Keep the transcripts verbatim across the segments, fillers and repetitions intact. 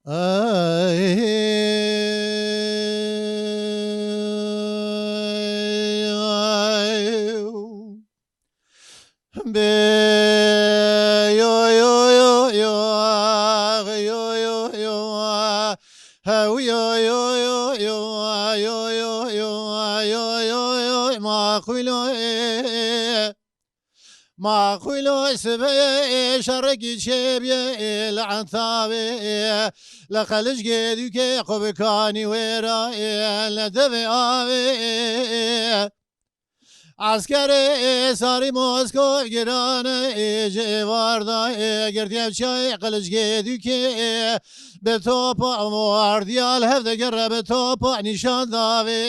Ey, ey, be, yo, yo, yo, yo, yo, yo, yo, hew, yo, yo, yo, yo, yo, yo, yo, yo, yo, yo, maqûlo, e. Maqûlo sibê şerekî çêbiyê li Entavê, li Qelicgê dûkê Qubikanî wêra, li devê avê. Eskerê sarî Moskov girane, ji êvarda girtiye çayê Qelicgê dûkê, bi topa wardiya li hev digere, bi topa nîşan davê.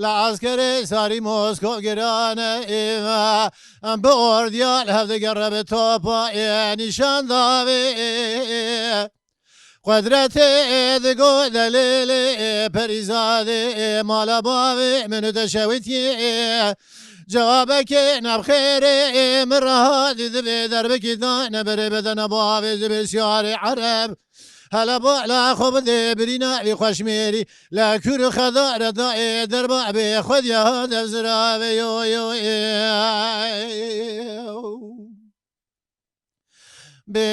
Li eskerê sarî Moskov girane, ême em bi ordiya li hev digere, bi topa ê nîşan davê. Qudretê digo delêlê, perîzadê, mala bavê min û te şewitiyê. Cewabekê nebxêrê, min reha dî dibê derbekî dane berê bedene bavê, dibê siyarê ereb. Hele bala xwe bide birîna vî xweşmêrî. Li kûr û xedare dayê derba bê xwediya dev ziravê, yo, yo, ê. Be,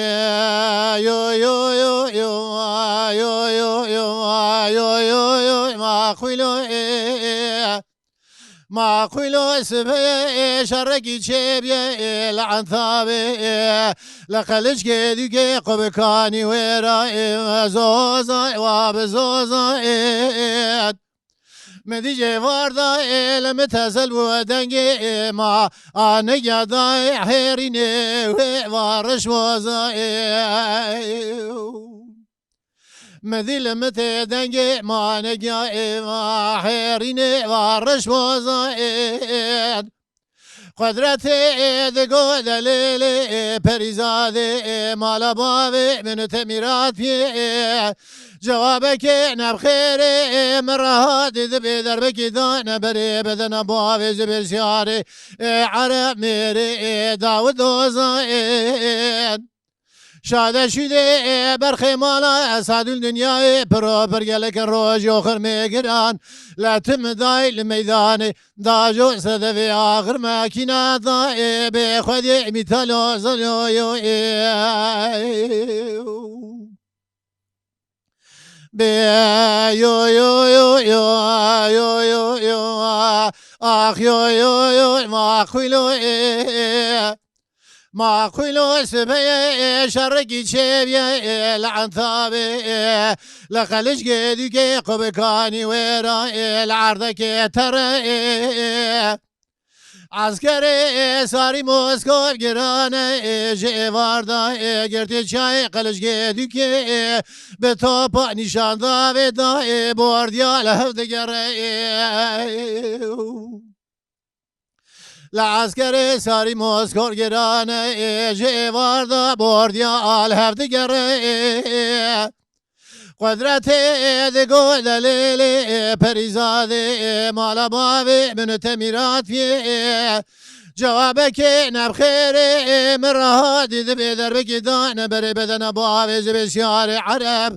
yo, yo, yo, yo, a, yo, yo, yo, a, yo, yo, yo, maqûlo, ê. Maqûlo sibê şerekî çêbiyê, li Entavê, li Qelicgê dûkê Qubikanî wêra, ê, zoza, wa bi zoza, ê. Min dî cê varda, ê, li min tezel bû dengê, ê, ma, a, negeda, ê, hêrînê, wê, va, reş waza, ê. Min dî li min tê dengê, ma, negeda, ê, va, hêrînê, va, reş waza, ê. Qudretê digo delêlê, perîzadê, mala bavê min û te mîratiyê. Cewabekê nebxêrê, min reha dî dibê derbekî dane berê bedene bavê, ji ber siyarê, ereb mêrê, Dawid Ozan. Şade şûdê berxê mala Esadül Dinyayê, piro pir gelek roj û xirmê giran, li tim dayî li meydanê, dajo sedevê axir mekîna da, ê, bê xwedê mîtalo zalo yo, ê. Bê yo, yo, yo, yo, yo, yo, yo, ax yo, yo, yo, maqûlo, ê. Maqûlo sibê şerekî çêbiyê, li Entavê, li Qelicgê dûkê Qubikanî wêra, li erdekê tere. Eskerê sarî Moskov girane, ji êvarda girtê çayê Qelicgê dûkê, bi topa nîşan davê da, bordiya li hev digere. Li eskerê sarî Moskor girane, ê, ji êvarda bordiya al hev digere, ê. Qudretê digo delêlê, ê, perîzadê, ê, mala bavê min û te mîratiyê, ê. Cewabekê nebxêrê, ê, min reha dî dibê derbekî dane berê bedene bavê ji bê şiyarê ereb.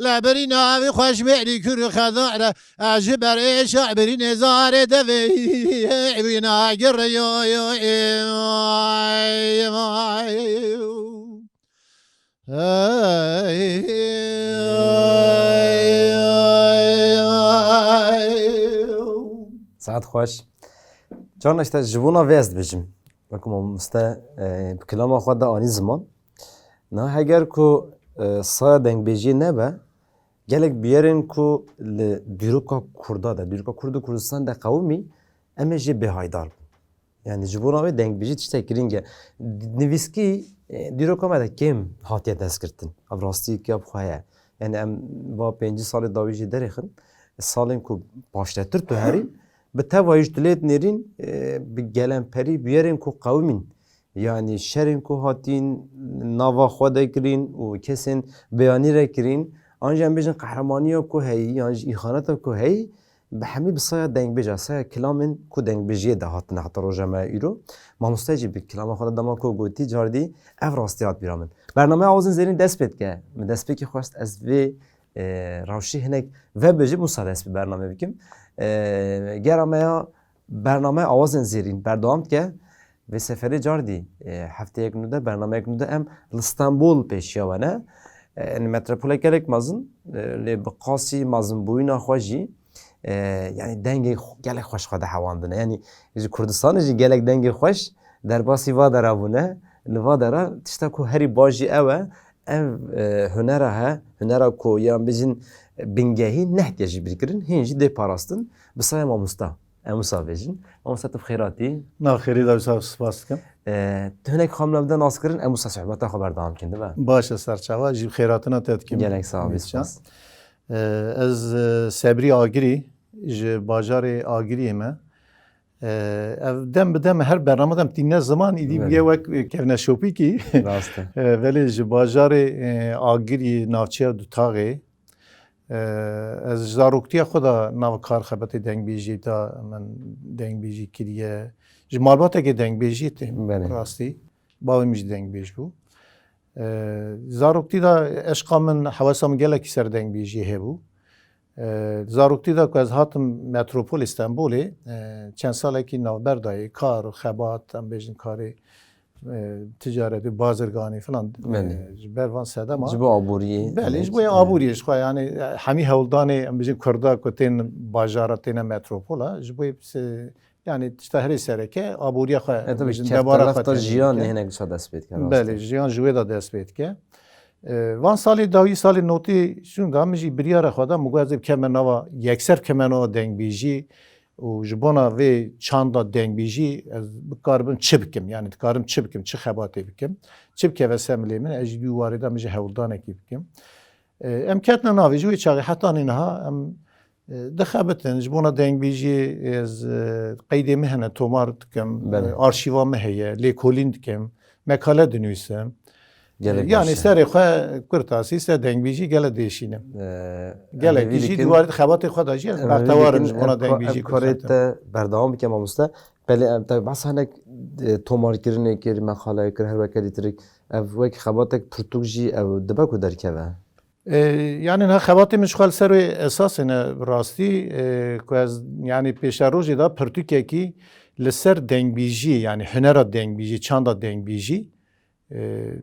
Li birîna vî xweşmêrî kûr û xedare, Ez ji ber êşa birînê zarê devê wî nagire yo, yo, ê, vay, vay. Hey, hey, hey, hey. Saet xweş. Carna işte ji bona vê ez dibêjim. Wekî mamoste, e, bi kilama xwe de anî ziman. Na heger ku, e, saya dengbêjiyê nebe, gelek bûyerên ku li dîroka Kurda de, dîroka Kurd û Kurdistan de qewimî, em ê jê bêhaydar bin. Yani ji bona wê dengbêjî tiştek girîng e. Nivîskî, e, dîroka me de kêm hatiye destgirtin. Ev rastiyeke bi xwe ye. Yani em va pêncî salê dawî jî derêxin. Salên ku paştetir tu herî, bi tevayî ji tu lê dinêrîn, e, bi gelemperî bûyerên ku qewimîn. Yanî şerên ku hatîn nava xwe de kirîn û kesên beyanî re kirîn, an jî em bêjin qehremaniya ku heyî, yan jî îxaneta ku heyî, bi hemî bi saya dengbêja, saya kilamên ku dengbêjiyê de hatine heta roja me îro. Mamoste jî bi kilama xwe de dema ku gotî cardî ev rastî hat bîra min. Bernameya Awazên Zêrîn dest pê dike. Min destpêkî xwest ez vê, e, rewşî hinek vebêjim, wisa dest bi bernamê bikim. E, gera me ya bernameya Awazên Zêrîn berdewam dike. Vê seferê cardî, e, hefteyek nû de, bernameyek nû de em li Stenbol pêşiya we ne. E, yani metropolek gelek mezin, e, lê bi qasî mezinbûyîna xwe jî, e, yani dengê xwe, gelek xweş xwe de hewandine. Yani ji Kurdistanê jî gelek dengê xweş derbasî va dera bûne. Li va dera tişta ku herî baş jî ew e, ev, e, hunera he, hunera ku yan bijin bingehî nehtiye jî bîrkirin, hîn jî dê parastin bi saya mamosta. Em wisa bêjin. Mamoste tu bi xêr hatî. Na xêrî de wisa spas dikim. E, tu hinek xwe min de nas kirin, em wisa sohbeta xwe berdewam kin, dibe? Baş e, serçava, jî bi xêratina te dikim. Gelek sağ ol, Mîrcan. Spas. E, ez, e, Sebrî Agirî, ji bajarê Agiriyê me. E, ev dem bi dem her bername dem tîne ziman, îdî Evet. bûye wek, e, kevneşopîkî. Rast e. E, belê ji bajarê, e, Agiriyê, navçeya Dutaxê. E, ez ji zaroktiya xwe de nav kar xebetê dengbêjî de min dengbêjî kiriye. Ji malbatekê dengbêjî têm Belê. rastî. Bavê min jî dengbêj bû. E, zaroktî de eşqa min, hewesa min gelekî ser dengbêjiyê hebû. E, zaroktî de ku ez hatim metropolê Stenbolê, e, çend salekî navber dayê, kar û xebat, em bêjin karê, e, ticaretê, bazirganî filan, Belê. e, ji ber van sedema. Ji bo aboriyê, Belê, yani, ji bo e, aboriyê, ji xwe, yani, e, hemî hewldanê, em bêjin Kurda ku tên bajara, têne metropola, ji bo se-, yani, tişta herê sereke, aboriya xwe, E, tabii, em bêjin, debara xwe temin dike. Jiyan hinek wisa dest pê dike, rast Belê, e. jiyan ji wê de dest pê dike. E, van salê dawî, salê notî şûn de min jî biryara xwe da, min got ez ê bikeme nava, yekser bikeme nava dengbêjî û ji bona vê çanda dengbêjî ez bikaribim çi bikim, yani dikarim çi bikim, çi xebatê bikim, çi bikeve ser milê min, ez jî dû warê de min jî hewldanekî bikim. E, em ketine navê jî wê çaxê heta niha em, e, dixebitin. Ji bona dengbêjiyê ez, e, qeydê min hene, tomar dikim, Belê. e, arşîva min heye, lêkolîn dikim, mekale dinivîsim. Gelek Yani baş e. serê xwe kurtasî ser dengbêjî gele dêşînim. Ee, Gelek em vî jî dikin, di warê xebatê xwe de jî ez em vî bextewar im dikin, ji bona ev ka-, dengbêjî ev ku karê dixebitim. te berdewam bike, mamoste. Belê, em te behsa hinek, e, tomarkirinê kir, meqaleyê kir, her weke dîtirik. Ev wek xebatek pirtûk jî ew dibe ku derkeve? E, yani niha xebatê min ji xwe li ser wê esasê ne rastî, e, ku ez yani pêşerojê de pirtûkekî li ser dengbêjiyê, yani hunera dengbêjî, çanda dengbêjî, e,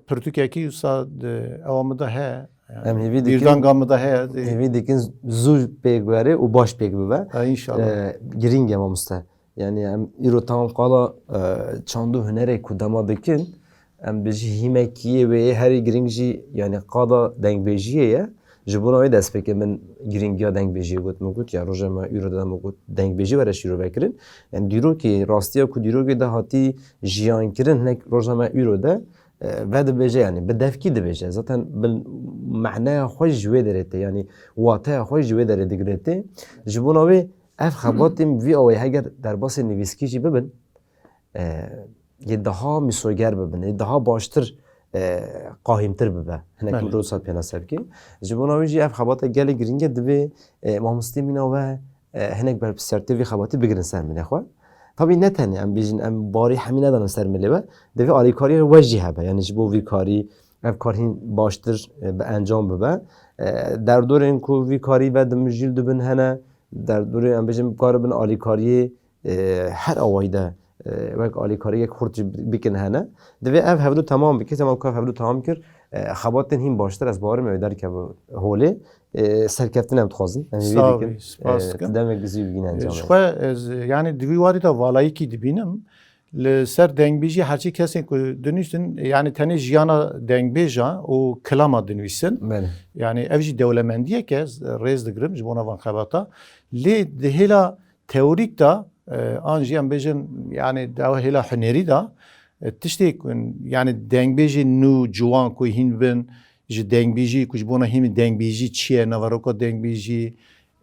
pirtûkekî wisa di ewa min de heye. Yani Em hêvî dikin, bîrdanga min de heye. Hêvî dikin zû pêk were û baş pêk bibe. Ha, înşallah. E, girîng e, mamoste. Yani em îro tam qala, e, çand û hunerê ku dema dikin, em bi jî hîmekiyê wê yê herî girîng jî, yani qada dengbêjiyê ye. Ji bona wê dest pê ke min girîngiya dengbêjiyê got, min got, ya roja me îro de min got, dengbêjî were şîrove kirin. Yani dîrokê, rastiya ku dîrokê de hatî jiyan kirin, hinek roja me îro de, e, vedibêje, yani bi devkî dibêje. Zaten bi meneya xwe ji wê derê tê, yani wateya xwe ji wê derê digire tê. Ji bona wê ev xebatên vî awayî heger derbasê nivîskî jî bibin, e, yê daha mîsoger bibin, yê daha baştir, e, qahîmtir bibe. Hinek Belê. min rosa pênase bike. Ji bona wê jî ev xebata gelê girîng e, divê, e, mamostê mîna we, e, hinek berpirsiyartê vî xebatî bigirin ser milê xwe. Tabî ne tenê em bêjin, em barî hemî nedanin ser milê we. Divê alîkariya we jî hebe. Yani ji bo vî karî ev kar hîn baştir, e, bi encam bibe. E, derdorên ku vî karî ve dimijîl dibin hene, derdorê em bêjin bikaribin alîkariyê, e, her awayî de, e, wek alîkariyek xurt jî bikin hene. Divê ev hevdu temam bike, temam ka hevdu temam kir, e, xebatên hîn baştir ez bawerim ew derkeve holê. E, serkeftin em dixwazin. Em hêvî Sağ ol, dikin. spas E, dikim. tu demek bizî bigîne E, encamê. Ji xwe ez, yani di vî warî de valayîkî dibînim. Li ser dengbêjî herçî kesên ku dinivîsin, yani tenê jiyana dengbêja û kilama dinivîsin. Belê. Yani ev jî dewlemendiyek e, ez rêz digirim ji bona van xebata. Lê di hêla teorîk de, e, an jî em bêjin, yani di hêla hunerî de, e, tiştê ku, yani dengbêjê nû ciwan ku hîn bin, ji dengbêjî ku ji bona hîn bin dengbêjî çi ye, naveroka dengbêjî,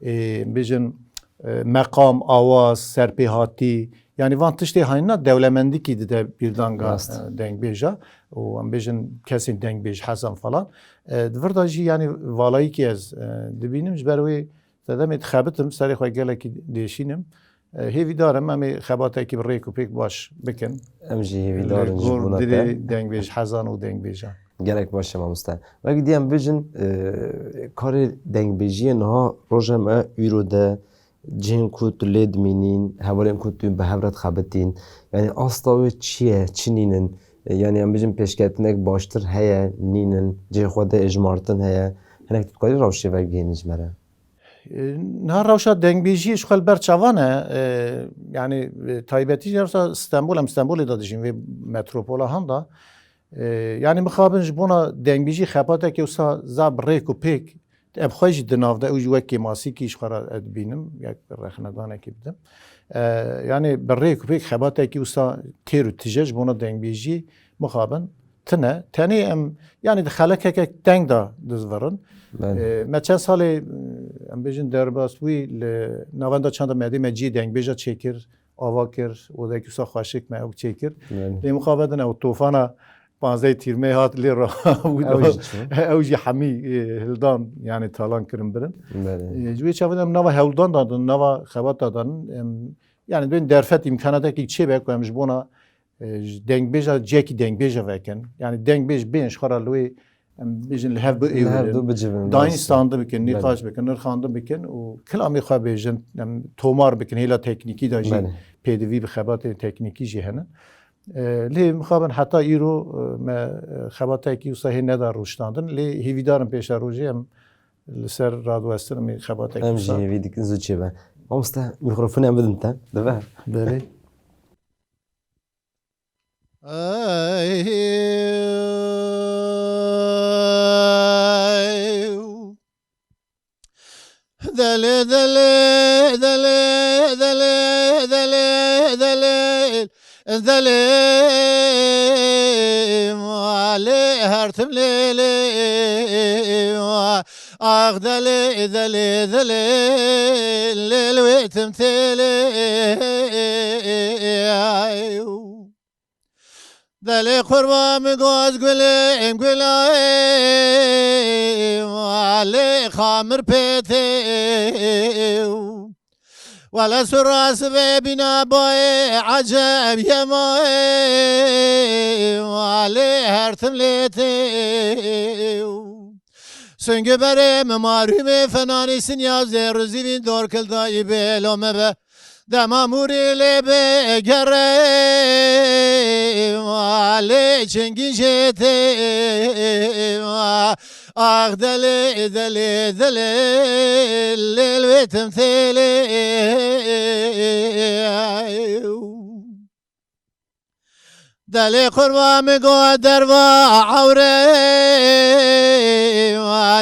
e, bêjin, e, meqam, awaz, serpêhatî, yani van tiştê hayna dewlemendikî dide bîrdanga, Rast. e, dengbêja û em bêjin kesên dengbêj, hezan falan. E, di vir de jî yani valayîkî ez, e, dibînim, ji ber wê Te demê dixebitim, serê xwe gelekî dêşînim. E, hêvîdar im em ê xebatekî bi rêk û pêk baş bikin. Em jî hêvîdar in ji bona te. Dilê dengbêj, hezan û dengbêjan. Gelek baş e mamoste. Wek dî em bijin, e, karê dengbêjiyê niha roja me îro de cihên ku tu lê dimînîn, hevalên ku tu bi hev re dixebitîn. Yanî asta wê çi ye, çi nînin? E, yanî em bijin pêşketinek baştir heye, nînin, cihê xwe de êjmartin heye. Hinek tu dikarî rewşê vegihînî ji me re? E, niha rewşa dengbêjiyê ji xwe li ber çavan e. E, yanî, e, taybetî jî rewşa Stenbol, em Stenbolê de dijîn, vê metropola han da. E, yanî mixabin ji bona dengbêjî xebatekê wisa za bi rêk û pêk, em xwe jî di nav de, ew jî wek kêmasîkî ji xwe re ez dibînim, yek rexnedanekî bidim. E, yanî bi rêk û pêk xebatekî wisa têr û tije ji bona dengbêjiyê mixabin tine. Tenê em, yanî di xelekeke teng de dizivirin. Belê. E, me çend salê, e, em bêjin derbas bûyî li navenda çanda me dê me cihê dengbêja çêkir, ava kir, odekî wisa xweşik me ew çêkir. Belê. Lê mixabin ew tofana panzdeh Tîrmeyê hat lê re ew jî çû. Ew jî hemî, e, hildan, yanî talan kirin birin. Belê. E, ji wê çavan em nava hewldan dadin, nava xebata dadin. Em, yanî bên derfet îmkanatekî çêbe ku em ji bona e, ji dengbêja, cihekî dengbêja vekin. Yanî dengbêj bên ji xwe re li wê, em bijin li hev biêwirin. Li hev du bicivin, dayîn rast e. Standin bikin, belê, nîqaş bikin, nirxandin bikin û kilamê xwe bêjin, em tomar bikin, hêla teknîkî de jî, belê, pêdivî bi xebatên teknîkî jî hene. E, lê mixabin heta îro, e, me, e, xebatekî wisa hê neda rûştandin. Lê hêvîdarin pêşerojê em li ser radwestin em ê xebatekî wisa. Em jî hêvî dikin zû çêbe. Mamoste, mîkrofonê em bidin te. Dibe? Belê. Ey, delê, delê, delê, delê, delê, delê, delê, malê her tim lê, lê, ax delê, delê, delê, lê, lê, tim tê, lê, ay. Delê qurba min goz gulê, gula, lê xamir pêtê. Wele sura sibê bîna bayê, eceb yema, lê her tim lê tê. Singê berê min marûmê fenanî sinya zêr û zîvîn dor kildayî bê lo me be. Dema mûrî lê bê gerê, lê çingî jê tê. Ax delê, delê, delê, lê li wê tim tê lê. Delê qurba min go derva ewre,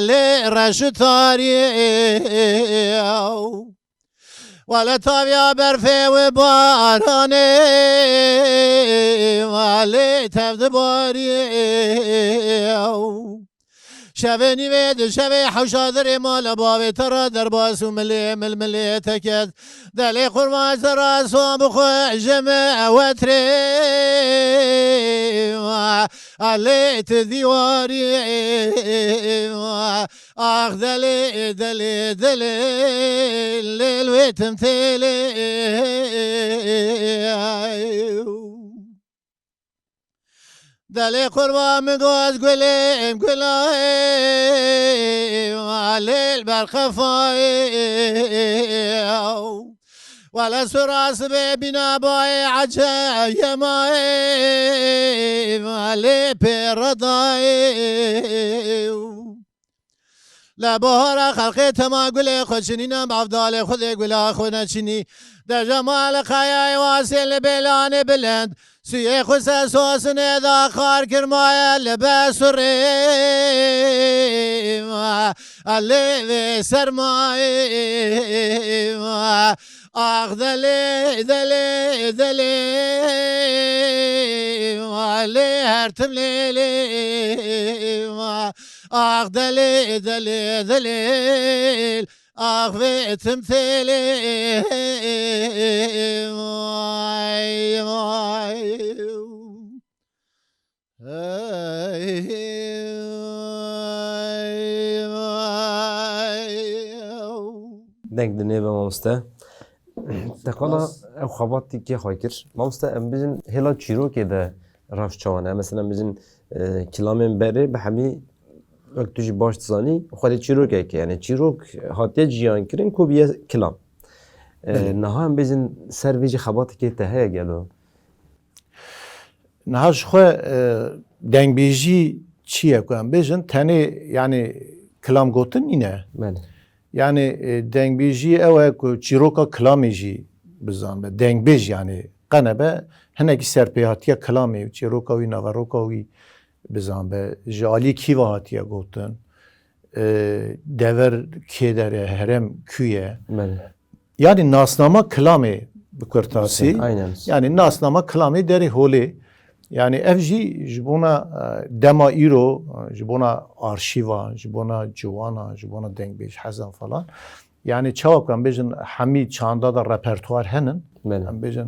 lê reş û tarî. Wele taviya berfê wê baranê, lê tev dibarî. Şevê nîvê di şevê hewşa dirê mala bavê te re derbas û milê milmilê te ket. Delê qurban te re son bixwe ji me wetrê. Alê ti dîwarî. Ax delê, delê, delê, lê li wê tim têlê. Delê qurba min goz gulê, gula, lê li ber qefayê. Wele sura sibê bîna bayê, eceb yemayê, lê pê redayê. Li bahara xelqê tema gulê xwe çinîne, bavdalê Xwedê gula xwe neçinî. Deja ma li qayayê wasê li bêlanê bilind, sûyê xwe ser sosinê da xar kirmaye li besurê. Lê vê sermayê, ax delê, delê, delê, lê her tim lê, lê, ax delê, delê, delê, ax vê tim têlê, vay, vay. Hey, hey, hey. Deng dinê be mamoste. Te qala ew xebatî kê xwe kir? Mamoste, em bijin hêla çîrokê de rewş çawa ne? Mesela em bijin, e, kilamên berê bi hemî wek tu jî baş dizanî xwedî çîrokek e. Yani çîrok hatiye jiyan kirin ku biye kilam. E, Belê. Niha em bijin ser vê jî xebatekê te heye gelo? Niha ji xwe, e, dengbêjî çi ye ku em bêjin? Tenê, yani, kilam gotin nîne. Belê. Yani, e, dengbêjî ew e ku çîroka kilamê jî bizan be. Dengbêj, yani, qene be, hinekî serpêhatiya kilamê, çîroka wî, naveroka wî bizan be. Ji alî kî ve hatiye gotin? E, dever kê der e, herêm kû ye? Belê. Yani nasnama kilamê bi kurtasî. Aynen. Yani nasnama kilamê derê holê. Yani ev jî ji bona, e, dema îro, e, ji bona arşîvan, ji bona ciwanan, ji bona dengbêj hezan falan. Yani çawa ku em bêjin hemî çanda da repertuar henin. Belê. Em bêjin,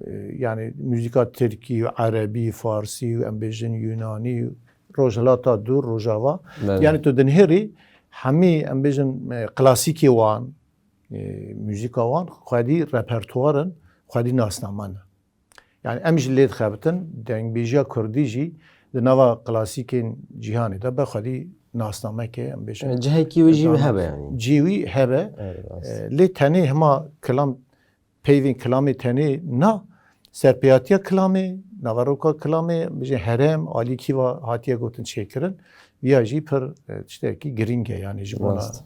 e, yani muzîka tirkî, erebî, farsî, em bêjin yunanî, rojhilata dûr, rojava. Belê. Yani tu dinihêrî hemî em bêjin, e, klasîkê wan, e, muzîka wan xwedî repertuar in, xwedî nasname ne. Yani em jî lê dixebitin, dengbêjiya kurdî jî di nava klasîkên cîhanê de be xwedî nasnameke, em bêjin, E, cihekî wî jî hebe yani. Cî wî hebe. Evet, rast. E, lê tenê hema kilam, peyvên kilamê tenê na, serpêhatiya kilamê, naveroka kilamê, bijî herêm, alî kî ve hatiye gotin çêkirin, viya jî pir, e, tiştekî girîng e, yani ji bona, Rast.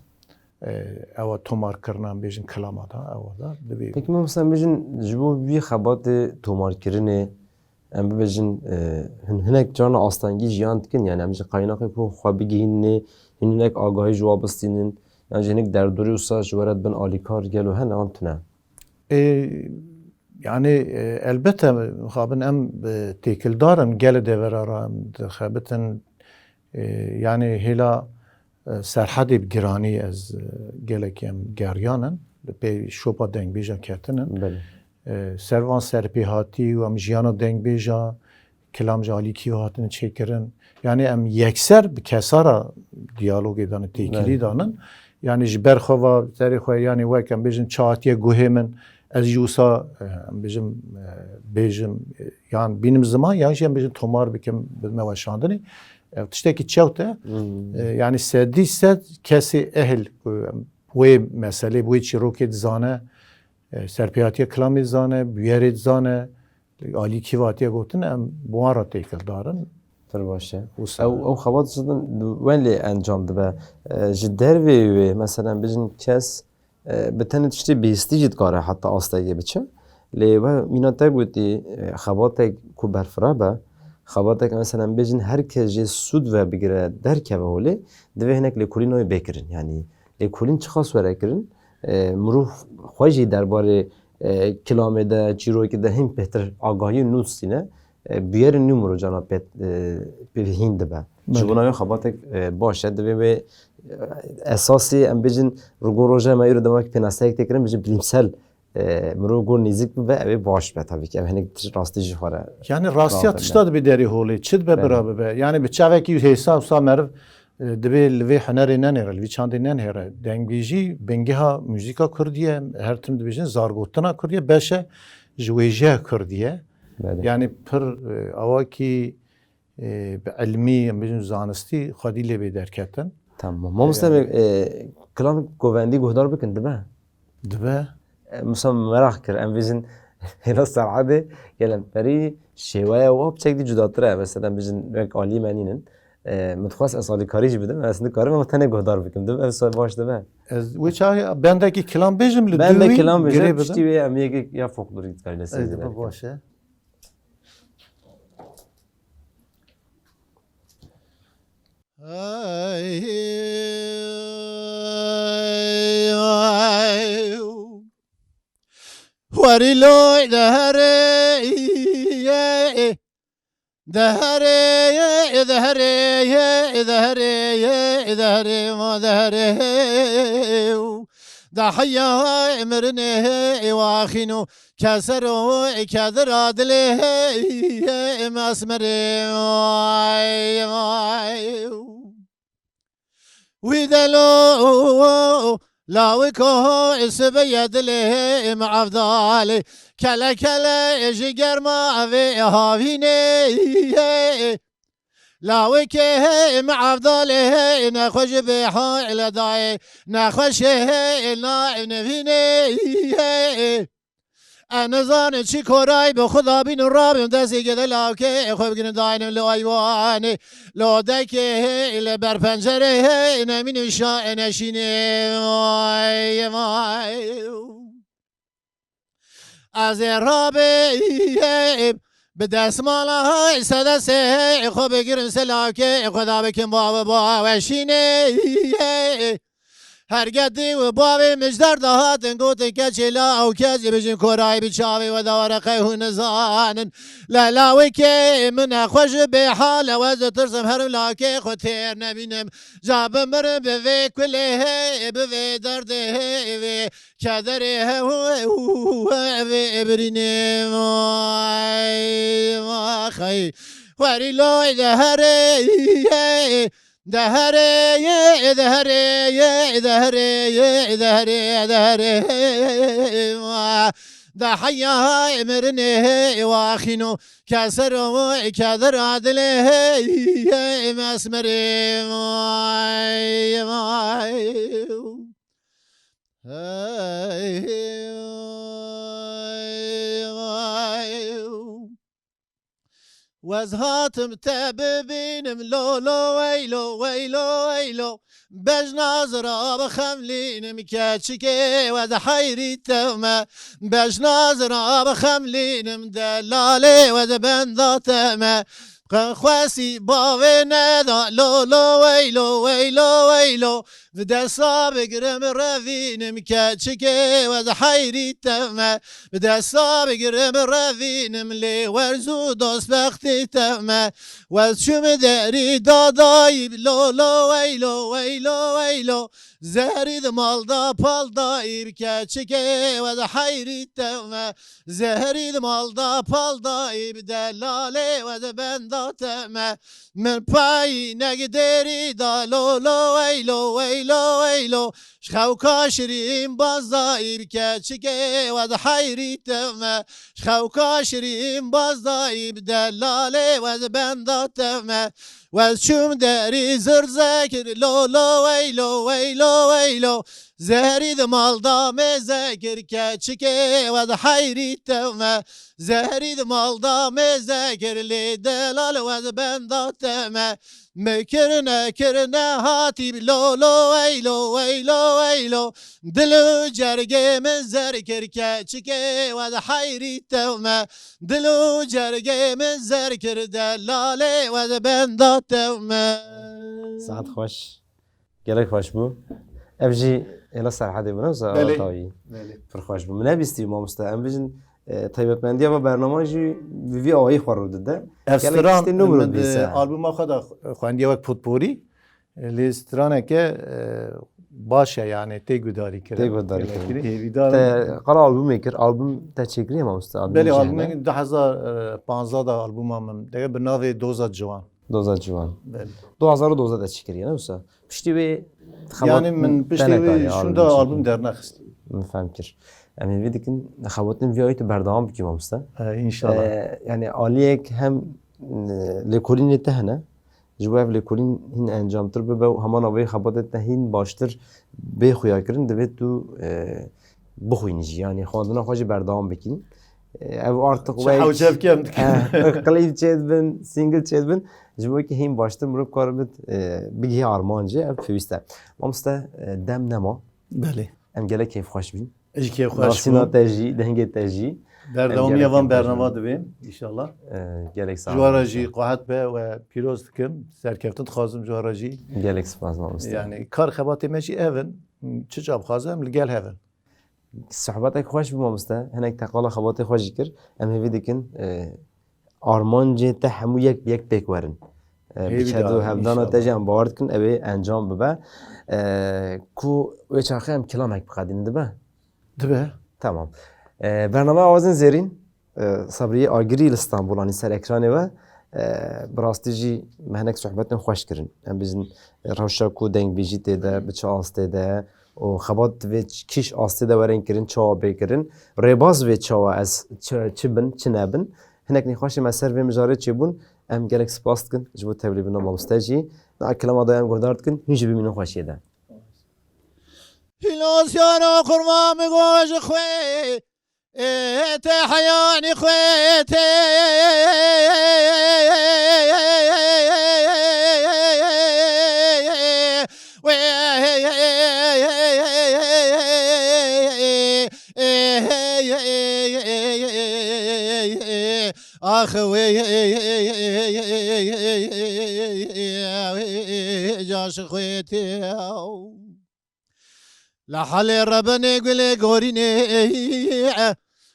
e, ewa tomarkirina, em bêjin, kilama da, ewa da dibê. Peki, mamoste, em bêjin, ji bo vî xebatê tomarkirinê, em bibêjin, e, hin-, hinek carna astengî jiyan dikin, yani em ji qaynaxê ku xwe bigihînin, hin-, hinek agahî ji wa bistînin, yan jî hinek derdorê wisa ji we re dibin alîkar gelo hene an tune? E, yani, e, elbette, mixabin em, e, têkildar in, gelê devera re em dixebitin. E, yani hêla, e, Serhedê bi giranî ez, e, gelekî em geriyan in, li pê şopa dengbêja ketin in. Belê. E, ser van serpêhatî û em jiyana dengbêja, kilam ji alî kî ve hatine çêkirin. Yani em yekser bi kesa re diyalogê danin, têkilî Belê. danin. Yani ji ber xwe va, serê xwe, yani wek em bêjin çi hatiye guhê min, ez jî wisa, e, em bêjim, e, bêjim, e, yan bînim ziman, yan jî em bêjin tomar bikim, bidime weşandinê. Ev tiştekî çewt e. Hmm. E, yani sedî sed kesê ehil ku wê meselê, wê çîrokê dizane, e, serpêhatiya kilamê dizane, bûyerê dizane, alî kî ve hatiye gotin, em bi wan re têkildar in. Pir baş e. Wisa Ew, ew xebat zaten wê lê encam dibe. E, ji dervê wê, mesela, em bêjin kes, e, bi tenê tiştê bihîstî jî dikare heta astekê biçe. Lê we mîna te gotî, e, xebatek ku berfireh be, xebatek, mesela, em bêjin her kes jê sûd ve bigire derkeve holê, divê hinek lêkolîna wê bê kirin. Yanî lêkolîn çiqas were kirin, e, mirov xwe jî derbarê, e, kilamê de, çîrokê de hîn bêhtir agahî nû distîne, e, bûyerên nû mirov carna pê, e, pê hîn dibe. Ji Belê. bona wê xebatek, e, baş e. Divê wê, e, esasî, em bêjin, rugo roja me îro dema wek pênaseyek tê kirin, bêjin bilimsel, e, mirov gor nêzîk bibe, ew ê baş be tabii ki. Ev hinek tişt rastî ji xwe re Yani rastiya rahat tişta dibe. dibe derê holê, çi dibe Belê. bira bibe. Yani bi çavekî hêsa wisa meriv, e, divê li vê hunerê nenêre, li vî çandê nenêre. Dengbêjî bingeha muzîka kurdî ye, her tim dibêjin zargotina kurdî ye, beşe ji wêjeya kurdî ye. Belê. Yani pir, e, awakî, e, bi ilmî, em bêjin zanistî xwedî lê bê derketin. Tamam. Mamoste, Yani e, kilam govendî guhdar bikin, dibe? Dibe. E, Musa meraq kir, em bêjin hêla Serhedê, gelek berî şêweya wan piçek dî cudatir e. Mesela, em bêjin wek alî me nînin. E, min dixwest ez alîkarî jî bidim, ez nikarim, em tenê guhdar bikim. Dibe, ev baş dibe. Ez wê çaxê bendekî kilam bêjim, li Bende dû wî kilam bêje, girê bidim. piştî wê em yek ya folklorîk dikarîne Ez seyr dibe bikin. baş e. Hey, hey, Werî loy deherê, deherê, deherê, deherê, deherê, ma deherê. Dehiya mirinê ê waxîno, kesero ê kedira dilê ê mesmerê. Vay, vay. Wî delo Lawiko ho isibeye dilê hê im evdalê. Kele kele ji germa evê havînê. Lawikê hê im evdalê hê nexweş bê hale dayê. Nexweşê hê na evnevînê. E nizanin çi koray bi xwe da bînin rabin destê gede lawkê xwe bigrin daynin li aywanê. Lodekê hê li ber pencerê hê nemînin şa neşînê. Vay vay. Ez ê rabê bi desmala hay sedesê hê xwe bigirin se lawkê xwe da bikin bawe bawe şînê. Her gedî û bavê mijdar dahatin gotin keçê la ew kes ê bijin korayî bi çavê we da wereqe hûn nizanin. Lela wekê min e xwe ji bê hale we ditirsim herim lakê xwe têr nebînim. Ca bimirim bi vê kulê hê bi vê derdê hê vê kederê hê hû hê hû hê vê birînê vay vay xey. Werî loy de herê yê. Deherê, deherê, deherê, deherê, deherê, de heya mirinê hê waxîno kesero kedera dilê hê mesmerê vay vay. Hey, vay. Wez hatim te bibînim, lo, lo, weylo, weylo, weylo. Bejna zira bixemlînim, keçikê we di heyrî tevme. Bejna zira bixemlînim, delalê we di benda tevme. Qenxwesî bavê neda, lo, lo, weylo, weylo, weylo. Bi desta bigirim revînim, keçikê we di heyrî tevme. Bi desta bigirim revînim lê werz û dostbextî tevme. Wez çûm derî dadayî lo lo weylo weylo weylo. Zeherî di mal da pal dayî bi keçikê we di heyrî tevme. Zeherî di mal da pal dayî bi delalê we di benda tevme. Min payî negidêrî da lo lo weylo weylo weylo. Ji xewka şirîn bazdayî bi keçikê we di heyrî tevme. Ji xewka şirîn bazdayî bi delalê we di benda tevme. Wez çûm derî zir zekir lo lo weylo weylo weylo. Zeherî di mal da mêze kir keçikê we di heyrî tevme. Zeherî di mal da mêze kir lê delal we di benda tevme. Min kirine kirine hatî bi lo lo weylo weylo weylo. Dil û cergê min zer kir keçikê we di heyrî tevme. Dil û cergê min zer kir delalê we di benda tevme. Saet xweş. Gelek xweş bû. Ev jî êla Serhedê bû, ne wisa Belê. Tawî. Belê. Pir xweş bû. Min nebîstî mamoste. Em bijin, e, taybetmendiya ve bernama jî bi vî awayî xwe rû dide. Ev Gelek stran tiştê nû min mirov di dibîse. Albuma xwe de xwendiye wek potporî. Lê straneke, e, baş e, yani tê guhdarî kirin. Tê guhdarî kirin. Hêvîdar Te qala albumê kir. Album te çêkiriye mamoste? Albumê Belê, jî hene? Albumê du hezar panzdeh de albuma min. Dege bi navê Doza Ciwan. Doza Ciwan. Belê. Du hezar û dozdeh de çêkiriye, ne wisa? Piştî wê Yani xebat min piştî te wê nekarî şûnda album çêkî. Album dernexist. Min fehm kir. Em hêvî dikin xebatên vî ayî tu berdewam bikî mamoste. E, înşallah. E, yani aliyek hem, e, lêkolînê te hene. Ji bo ev lêkolîn hîn encamtir bibe û hema navê xebatê te hîn baştir bê xuyakirin, divê tu, e, bixwînî jî. Yani xwendina xwe jî berdewam bikî. E, ev artık Çi wek hewce bikim dikim. E, klîp çêdibin, single çêdibin. Ji bo ki hîn baştir mirov karibit, e, bigihê armancê, ev pêwîst e. Mamoste, e, dem nema. Belê. Em gelek kêfxweş bîn. Ez jî kêfxweş Nasîna bûm. Te jî, dengê te jî. Berdewamiya Em van gelek bernama xweş bûn. Dibêm, înşallah. E, gelek sağ Ji we re olun. Jî qahet be we pîroz dikim. Serkeftin dixwazim ji we re jî. Gelek spas mamoste. Yani kar xebatê me jî ev in. Çi çav xwazim, em li gel hev in. Sohbetek xweş bû mamoste. Hinek te qala xebatê xwe jî kir. Em hêvî dikin, e, armancê te hemû yek bi yek pêk werin. E, Hêvî bi ked û dayim, hevdana te înşallah. Jî em bawer dikin, ew ê encam bibe. E, ku wê çaxê em kilamek biqedînin, dibe? Dibe. Tamam. E, bername Awazên Zêrîn, e, Sabriyê Agirî li Stenbolanî ser ekranê we. E, bi rastî jî me hinek sohbetên xweş kirin. Em bijin, e, rewşa ku dengbêjî tê de, bi çi astê de, û xebat vê ç-, kîş astê de werin kirin, çawa bê kirin, rêbaz vê çawa ez çi, çi bin, çi nebin. Hinek nîxweşê me ser vê mijarê çêbûn. Em gelek spas dikin ji bo tevlîbûna mamoste jî. Na kilama da em guhdar dikin, hûn jî bimînin xweşiyê de. Hîlosyana xurma min got ji xwe, ê te heyanî xwe tê. Ax wê caş xwê tê. Li helê rebinê gulê gorînê.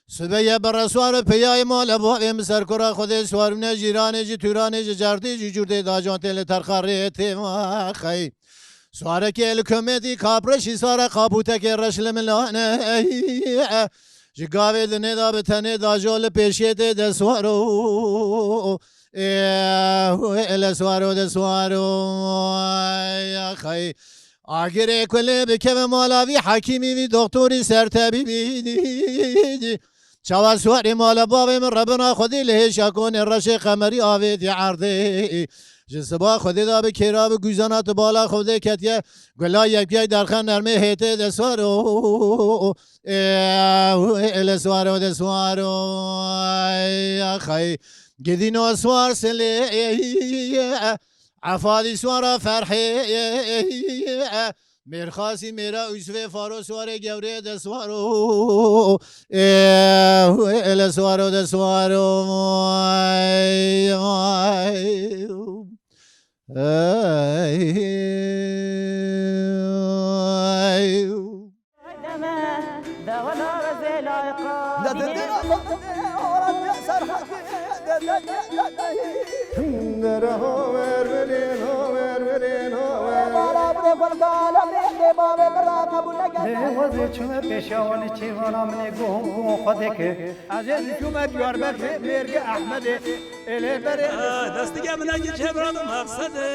Sibeye bi reswar û peyayê mala bavê min ser kura Xwedê swarûne jîranê ji tûranê ji cerdê ji cûrdê dajon tê li terxa rê tê xey. Swarekê li kometî kapreşî sare qapûtekê reş li milane. Ji gavê dinê da bi tenê dajo li pêşiyê tê de swaro. Ê, li swaro de swaro. Xey. Agirê kulê bikeve mala vî hekîmî vî doktorî sertebîbî. Çawa swarê mala bavê min rebina Xwedê li hêşa konê reşê qemerî avêtî erdê. Ji siba Xwedê da bi kêra bi guzana tu bala Xwedê ketiye. Gula yek yek derxe nermê hêtê de swaro. Ê, ê, li swaro de swaro. Xey. Gidîno swar silê. Efadî swara ferhê. Mêrxasî mêra Ûsvê faro swarê gewrê de swaro. Ê, ê, li swaro de swaro. Ay, ay. Ay, ay. Dê wezê çûme pêşiya wan ê çêvana min ê guhûn guhûn xwe dêke. Ez ê çûme Diyarbekirê mêrgê Ehmedê. Ê lê berê. Destige min eke çêvana min mexsedê.